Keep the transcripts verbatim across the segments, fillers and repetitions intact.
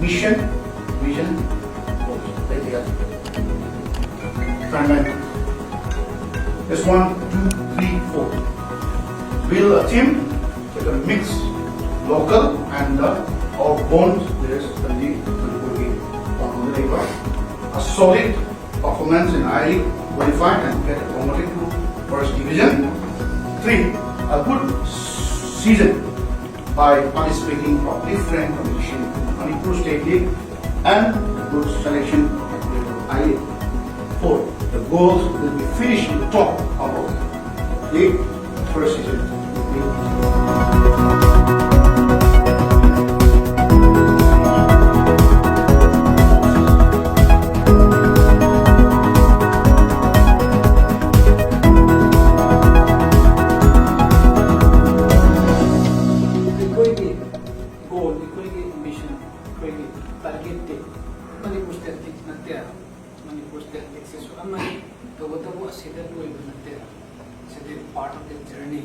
Mission, vision, goals. Right here. Timeline. This one, two, three, four. Build a team with a mix, local and the outbound players from the Manipur game. A solid performance in I League qualify and get promoted to first division. Three, a good season by participating from different competition in Manipur State League and good selection at level I League. Four, the goals will be finished in the top of the league first season. ꯑꯩꯈꯣꯏꯒꯤ goal, ꯑꯩꯈꯣꯏꯒꯤ ambition, ꯑꯩꯈꯣꯏꯒꯤ ꯇꯥꯔꯒꯦꯠꯇꯤ ꯃꯅꯤꯄꯨꯔ ꯁ꯭ꯇꯦꯠꯇꯤ ꯅꯠꯇꯦ꯫ Manipur state ꯂꯤꯛꯁꯤꯁꯨ ꯑꯃꯅꯤ, ꯇꯧꯕꯇꯕꯨ ꯑꯁꯤꯗ ꯂꯣꯏꯕ ꯅꯠꯇꯦ꯫ ꯁꯤꯗꯤ part of the journey꯫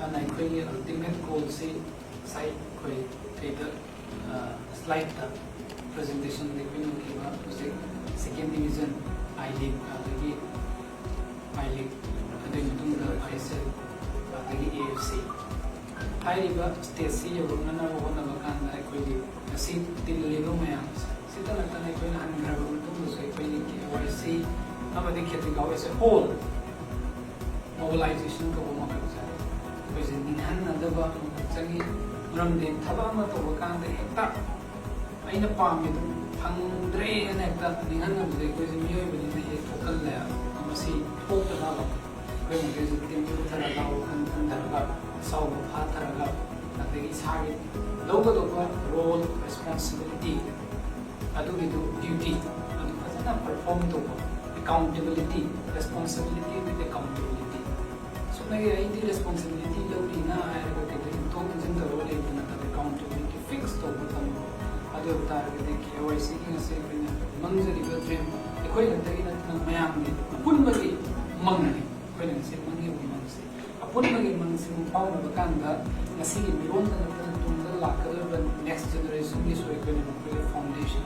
ꯑꯗꯨꯅ ꯑꯩꯈꯣꯏꯒꯤ ꯑꯜꯇꯤꯃꯦꯠ ꯒꯣꯜꯁꯤ ꯉꯁꯥꯏ ꯑꯩꯈꯣꯏ ꯀꯩꯗ, ꯑ, ꯁ꯭ꯂꯥꯏꯗꯇ ꯄ꯭ꯔꯖꯦꯟꯇꯦꯁꯟꯗ ꯑꯩꯈꯣꯏꯅ ꯎꯠꯈꯤꯕ ꯍꯧꯖꯤꯛ ꯁꯦꯀꯦꯟ ꯗꯤꯕꯤꯖꯟ, I League, ꯑꯗꯒꯤ I League, ꯑꯗꯨꯒꯤ ꯃꯇꯨꯡꯗ I S L, ꯑꯗꯒꯤ A F C꯫ ꯍꯥꯏꯔꯤꯕ ꯁ꯭ꯇꯦꯖꯁꯤ ꯌꯧꯔꯛꯅꯅꯕ ꯍꯣꯠꯅꯕ ꯀꯥꯟꯗ ꯑꯩꯈꯣꯏꯒꯤ ꯉꯁꯤ ꯇꯤꯜꯂꯤꯕ ꯃꯌꯥꯝꯁꯦ, ꯁꯤꯗ ꯅꯠꯇꯅ ꯑꯩꯈꯣꯏꯅ ꯍꯟꯈ꯭ꯔꯕ ꯃꯇꯨꯡꯗꯁꯨ ꯑꯩꯈꯣꯏꯒꯤ K Y C ꯑꯃꯗꯤ ꯈꯦꯇ꯭ꯔꯤꯒꯥꯎ as a whole mobilization ꯀꯧꯕ ꯃꯈꯜꯁꯦ ꯑꯩꯈꯣꯏꯁꯦ ꯅꯤꯡꯍꯟꯅꯗꯕ ꯑꯃꯈꯛ ꯆꯪꯉꯤ꯫ ꯃꯔꯝꯗꯤ ꯊꯕꯛ ꯑꯃ ꯇꯧꯕ ꯀꯥꯟꯗ ꯍꯦꯛꯇ ꯑꯩꯅ ꯄꯥꯝꯃꯤꯗꯨ ꯐꯪꯗ꯭ꯔꯦꯅ ꯍꯦꯛꯇ ꯅꯤꯡꯍꯟꯅꯕꯁꯦ ꯑꯩꯈꯣꯏꯁꯦ ꯃꯤꯑꯣꯏꯕꯅꯤꯅ ꯍꯦꯛ ꯊꯣꯛꯀꯜꯂꯦ꯫ ꯃꯁꯤ ꯊꯣꯛꯇꯅꯕ ꯑꯩꯈꯣꯏ ꯃꯈꯩꯁꯦ ꯇꯤꯝ ꯄꯨꯊꯔꯒ, ꯋꯥꯈꯜ ꯈꯟꯊꯔꯒ, ꯑꯁꯥꯎꯕ ꯐꯥꯊꯔꯒ, ꯑꯗꯒꯤ ꯏꯁꯥꯒꯤ ꯂꯧꯒꯗꯧꯕ ꯔꯣꯜ, ꯔꯦꯁꯄꯣꯟꯁꯤꯕꯤꯂꯤꯇꯤ, ꯑꯗꯨꯒꯤꯗꯨ ꯗ꯭ꯌꯨꯇꯤ ꯑꯗꯨ ꯐꯖꯅ ꯄꯔꯐꯣꯔꯝ ꯇꯧꯕ, ꯑꯦꯀꯥꯎꯟꯇꯦꯕꯤꯂꯤꯇꯤ, ꯔꯦꯁꯄꯣꯟꯁꯤꯕꯤꯂꯤꯇꯤ ꯋꯤꯠ ꯑꯦꯀꯥꯎꯟꯇꯦꯕꯤꯂꯤꯇꯤ꯫ ꯁꯨꯞꯅꯒꯤ ꯑꯩꯗꯤ ꯔꯦꯁꯄꯣꯟꯁꯤꯕꯤꯂꯤꯇꯤ ꯂꯧꯔꯤꯅ ꯍꯥꯏꯔꯒ ꯀꯩꯗꯧ ꯏꯟꯊꯣꯛ ꯏꯟꯁꯤꯟ ꯇꯧꯔꯒ ꯂꯩꯕ ꯅꯠꯇꯕ, ꯑꯦꯀꯥꯎꯟꯇꯦꯕꯤꯂꯤꯇꯤ ꯐꯤꯛꯁ ꯇꯧꯕ ꯇꯝꯕ꯫ ꯑꯗꯨ ꯑꯣꯏꯕ ꯇꯥꯔꯒꯗꯤ K Y Cꯒꯤ ꯉꯁꯤ ꯑꯩꯈꯣꯏꯅ ꯃꯪꯖꯔꯤꯕ ꯗ꯭ꯔꯤꯝ ꯑꯩꯈꯣꯏ ꯈꯛꯇꯒꯤ ꯅꯠꯇꯅ ꯃꯌꯥꯝꯒꯤ ꯑꯄꯨꯟꯕꯒꯤ ꯃꯪꯅꯤ꯫ ꯑꯩꯈꯣꯏꯅ ꯉꯁꯤ ꯃꯪꯉꯤꯕ ꯃꯪꯁꯤ ꯑꯄꯨꯟꯕꯒꯤ ꯃꯪꯁꯤ ꯃꯪꯐꯥꯎꯅꯕ ꯀꯥꯟꯗ ꯉꯁꯤꯒꯤ ꯃꯤꯔꯣꯟꯗ ꯅꯠꯇꯅ ꯇꯨꯡꯗ ꯂꯥꯛꯀꯗꯧꯔꯤꯕ ꯅꯦꯛꯁ ꯖꯦꯅꯦꯔꯦꯁꯟꯒꯤꯁꯨ ꯑꯩꯈꯣꯏꯅ ꯃꯈꯣꯏꯒꯤ ꯐꯥꯎꯟꯗꯦꯁꯟ